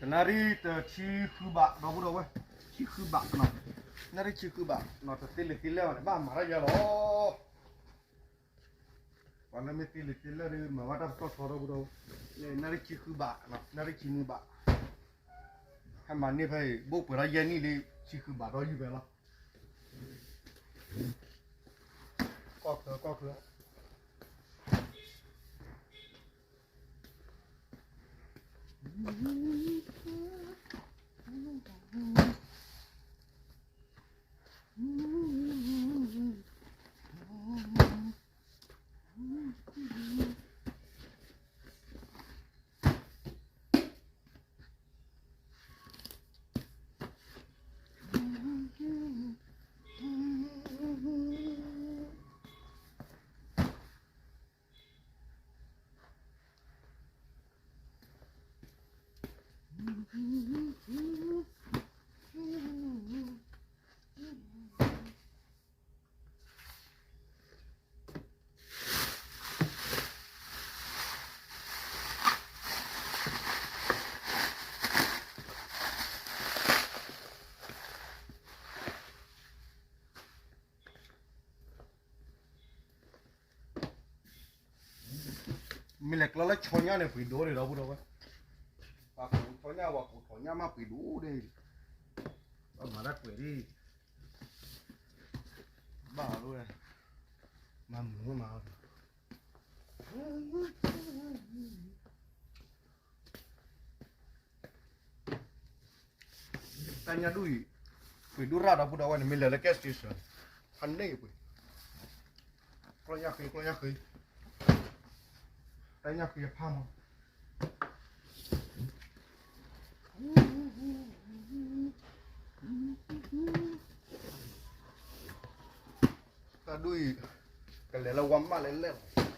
နၣ်ရံၣ်တဆံဃုဘး ဒီပုၢ်ဒီဝဲၢ်, ဆံဃုဘးနီၤ, နၣ်ရံၣ်ဆံဃုဘးနီၤ, တသ့လံာ်သ့လဲၢ်ဘၣ်န့ၣ် ဘၣ်မၤတၢ်ယါလီၤ. ပှၤလၢမ့ၢ်သ့လံာ်သ့လဲၢ်ဒီး မၤဘၣ်တၢ်ပတီၢ်ထီ ဒီပုၢ်ဒီဝဲၢ်, နၣ်ရံၣ်ဆံဃုဘး, နၣ်ရံၣ်ဆံနွံဘး, ဟဲမၤန့ၢ်ဖဲအံၤ ဘိၣ်ပှဲၤထီၣ်ယဲၢ်နံၣ်လံ ဆံဃုဘးဒီးယုၢ်ဖဲလီၤ. ကီၢ်ချၢ ကီၢ်ချၢ မ့ၢ်လဲၤကျီလၢဆီညၣ်န့ၣ် ပှ့ၤဒိၣ်န့ၣ် ဒီပုၢ်ဒီဝဲၢ်, ပှၤကိးဆီညၣ် ပှၤကိးဆီညၣ်မး ပှ့ၤဒိၣ်ဒ်အံၤ, ပမၤတၢ်ကွဲးဒ်အံၤ, ဘၣ်အီၤဝဲ, မၤမုာ်မး, တၢ်ညၣ်ဒူၣ်အံၤ, ပှ့ၤဒိၣ်ရၣ် ဒီပုၢ်ဒီဝဲၢ်န့ၣ် မ့ၢ်လဲၤလၢ gas station န့ၣ်, ဖးန့ၢ်ပှ့ၤ, ကျီညၣ်ဃ့ ကျီညၣ်ဃ့, တၢ်ညၣ်ဃ့အဖးမး, တၢ်ဒူၣ်အံၤ, ကလဲၤလၢဝါမၢ်လဲၤလဲၣ်လီၤ.